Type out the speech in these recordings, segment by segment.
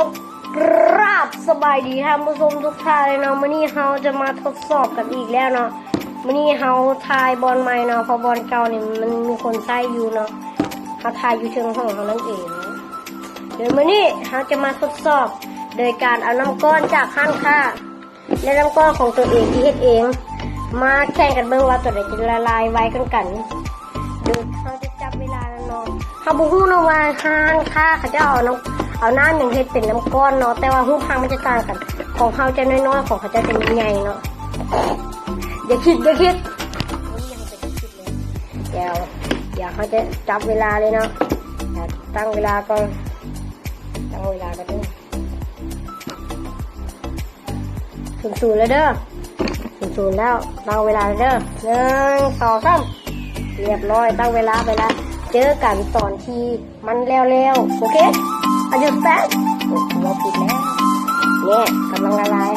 ກາບສະບາຍດີທ່ານຜູ້ຊົມທຸກທ່ານເລີຍເນາະ. ມື້ນີ້ເຮົາຈະມາທົດສອບກັນອີກແລ້ວເນາະ. ມື້ນີ້ເຮົາຖ່າຍບ່ອນໃໝ່ເນາະ ເພາະບ່ອນເກົ່ານີ້ມັນມີຄົນໃຊ້ຢູ່ເນາະ. ເຮົາຖ່າຍຢູ່ເທິງຫ້ອງເຮົານັ້ນເອງ. ໂດຍມື້ນີ້ເຮົາຈະມາທົດສອບໂດຍການເອົານ້ຳກ້ອນຈາກຮ້ານຄ້າ ແລະ ນ້ຳກ້ອນຂອງຕົວເອງທີ່ເຮັດເອງ ມາແຂ່ງກັນເບິ່ງວ່າຕົວໃດຈະລະລາຍໄວກວ່າກັນ. ໂດຍເຮົາຈະຈັບເວລານຳເນາະ. ເຮົາບໍ່ຮູ້ເນາະວ່າຮ້ານຄ້າເຂົາເຈົ້າເອົານ້ຳ ເອົານ້ຳຫຍັງເຮັດເປັນນ້ຳກ້ອນເນາະ, ແຕ່ວ່າຮູບຮ່າງມັນຈະຕ່າງກັນ. ຂອງເຮົາຈະນ້ອຍໆ ຂອງເຂົາເຈົ້າຈະໃຫຍ່ໆ ເນາະ. ຢ່າຄິດ ຢ່າຄິດ. ດຽວ ດຽວເຮົາຈະຈັບເວລາເລີຍເນາະ. ດຽວຕັ້ງເວລາກ່ອນ ຕັ້ງເວລາກ່ອນເດີ. ສູນໆ ແລ້ວເດີ ສູນໆ ແລ້ວ. ຕັ້ງເວລາແລ້ວເດີ ໜຶ່ງ ສອງ ສາມ ຮຽບຮ້ອຍ. ຕັ້ງເວລາໄປລະ. ເຈີກັນຕອນທີ່ມັນແລ້ວໆ ໂອເຄ. ອາຍຸແປດ ໂອ້ ເວົ້າຜິດແລ້ວ. ນີ້ກຳລັງລະລາຍ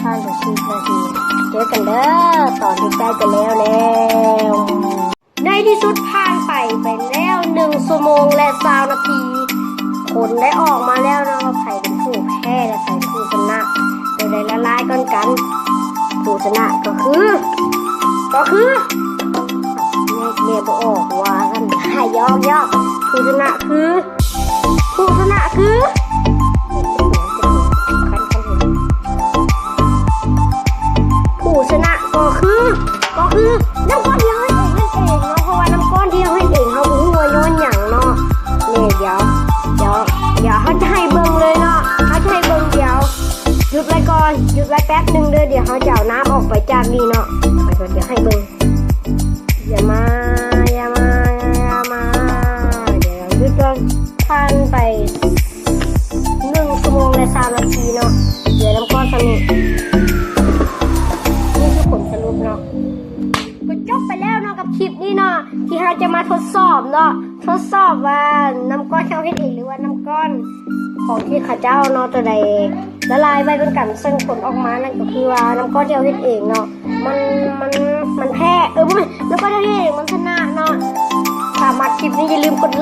ຜ່ານໄປສິບນາທີ. ເຈີກັນເດີຕອນທີ່ໃກ້ຈະແລ້ວແລ້ວ. ໃນທີ່ສຸດຜ່ານໄປ ໄປແລ້ວໜຶ່ງຊົ່ວໂມງ ແລະ ຊາວນາທີ. ຜົນໄດ້ອອກມາແລ້ວເນາະ ວ່າໃຜເປັນຜູ້ແພ້ ແລະ ໃຜເປັນຜູ້ຊະນະ. ໂຕໃດລະລາຍກ່ອນກັນ? ຜູ້ຊະນະກໍຄື ກໍຄື ແຍກແຍະບໍ່ອອກວ່າຊັ້ນ. ຫາ ຢອກໆ. ຜູ້ຊະນະຄື ຜູ້ຊະນະຄື ຜູ້ຊະນະກໍຄື ກໍຄືນ້ຳກ້ອນທີ່ເຮົາເຮັດເອງນັ້ນເອງເນາະ. ເພາະວ່ານ້ຳກ້ອນທີ່ເຮົາເຮັດເອງ ເຮົາບໍ່ຮູ້ວ່າຍ້ອນຫຍັງເນາະ. ນີ້ ດຽວ ດຽວ ດຽວເຮົາຈະໃຫ້ເບິ່ງເລີຍເນາະ. ເຮົາຈະໃຫ້ເບິ່ງ ດຽວ ຢຸດໄວ້ກ່ອນ ຢຸດໄວ້ແປັບໜຶ່ງເດີ. ດຽວເຮົາຈະເອົານ້ຳອອກໄປຈາກນີ້ເນາະ. ດຽວໃຫ້ເບິ່ງ. ຢ່າມາ ຢ່າມາ ຢ່າມາ. ດຽວຢຸດກ່ອນ. ຜ່ານໄປໜຶ່ງຊົ່ວໂມງ ແລະ ຊາວນາທີເນາະ. ເຫຼືອນ້ຳກ້ອນສ່ຳນີ້. ນີ້ຄືຜົນສະຫຼຸບເນາະ. ກໍຈົບໄປແລ້ວເນາະກັບຄລິບນີ້ເນາະ ທີ່ເຮົາຈະມາທົດສອບເນາະ. ທົດສອບວ່ານ້ຳກ້ອນທີ່ເຮົາເຮັດເອງ ຫຼືວ່ານ້ຳກ້ອນຂອງທີ່ເຂົາເຈົ້າເນາະ ໂຕໃດລະລາຍໄວກວ່າກັນ. ເຊິ່ງຜົນອອກມານັ້ນກໍຄືວ່ານ້ຳກ້ອນທີ່ເຮົາເຮັດເອງເນາະ ມັນ ມັນ ມັນແພ້ ເອີ ບໍ່ແມ່ນ ນ້ຳກ້ອນທີ່ເຮົາເຮັດເອງມັນຊະນະເນາະ. ຖ້າມັກຄລິບນີ້ຢ່າລືມກົດ